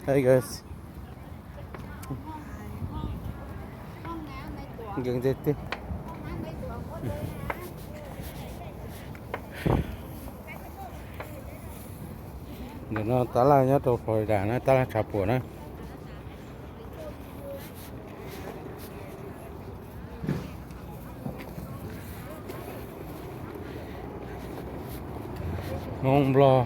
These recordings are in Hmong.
Hey guys. Nkees tiag tiag. Ntawm no tab laj nyob rau Florida na, tab laj tshav puam na. Hmoob Nplog.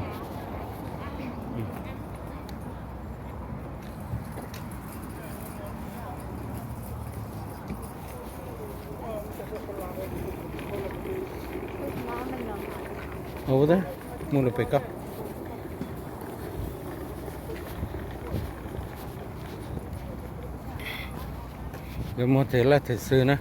Ua, mus lawm pem ko. Yuav muag them laj them xwb na.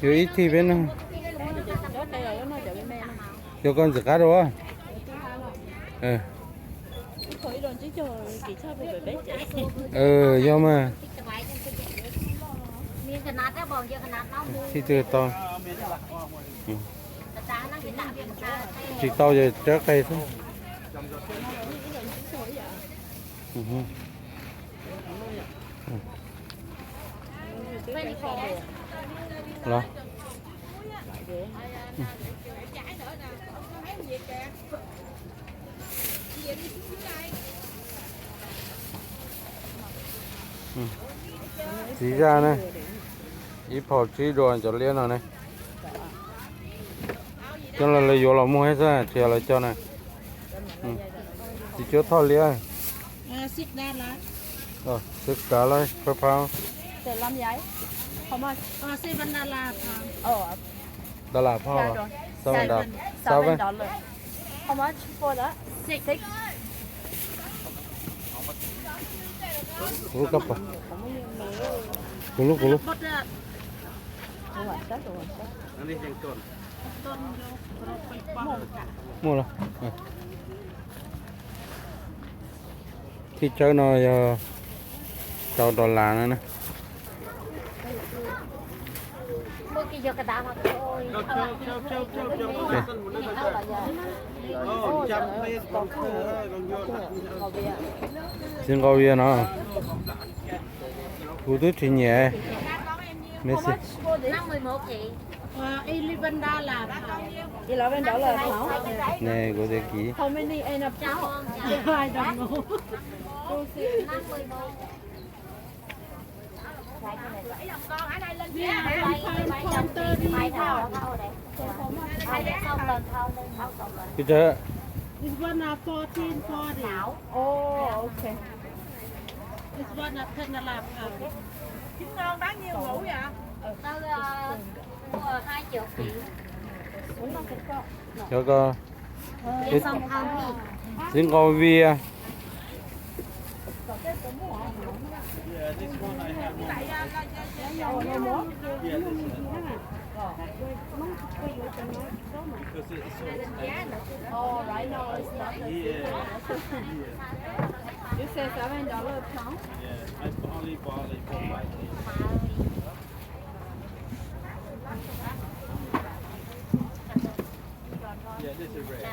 Yuav ib thij peb noj. Cov koj ntxim qab rau. Yog mas. Thij twg tau. Tsis tau ces tsawb qe xwb. Los. Txiv zaj na, ib phau tsib dollar cov liab no ne. Coj los lawv yuav los muag xwb, tsis yog lawv coj na. Txiv cuab thoj liab. Six dollar per pound. Dollar phau. Seven. Seven. How much for that? Six. Six. Kuv lub kab pam. Kuv lub, kuv lub. Muaj los. Thij tsawb no yog rau dollar no na. Txiv Nqaus Vias no, kuv twb tsis nyiam. Message. Eleven dollar, huh? Ne, kuv tias kiv. How many in a pound? I don't know. Yeah, one pound, pound thirty, yeah. Teacher. This one, uh, fourteen forty. Oh, okay. This one, uh, ten dollar pound. Trứng ngon bán nhiêu hũ vậy? Tao, ờ, mua hai triệu rưỡi. Cov ko. Txiv Nqaus Vias. Oh, right now it's not the season. You say seven dollar a pound? Yeah, I only bought it for five days. Yeah, this is red.